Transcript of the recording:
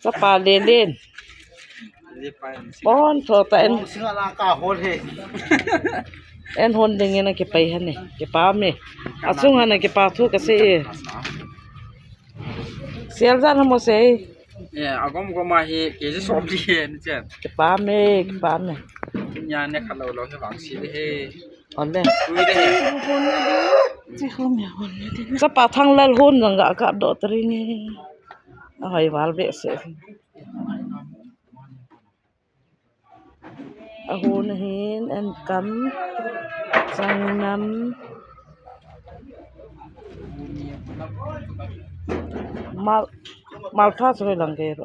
ສະປາເລເລນ ປ້ອນໂທຕາເອັນ ແອນໂຮນເດງເງນະ ເກປາຫັ້ນນີ້ ເກປາເມ ອາຊຸງຫັ້ນນະ ເກປາທຸກະເຊ ເຊລຊານໂມເຊ ເອ ອາກອມກອມາເຮ ເກຈະຊອບດີເຮນເຈ ເກປາເມ ເກປາເມ ຍາເນຄາໂລໂລເຮວັງຊີເດເຮ ອອນເດ ສະປາທັງລາວຮຸນ ຈັ່ງກະອາກາດໂດຕະຣີນີ້ ອາໄຫວາລເວເສ ອາໂຫນະເຮນ ແອນກຳ ສັງນຳ ມາລ ມາລທາສະເວລັງເກໂຣ.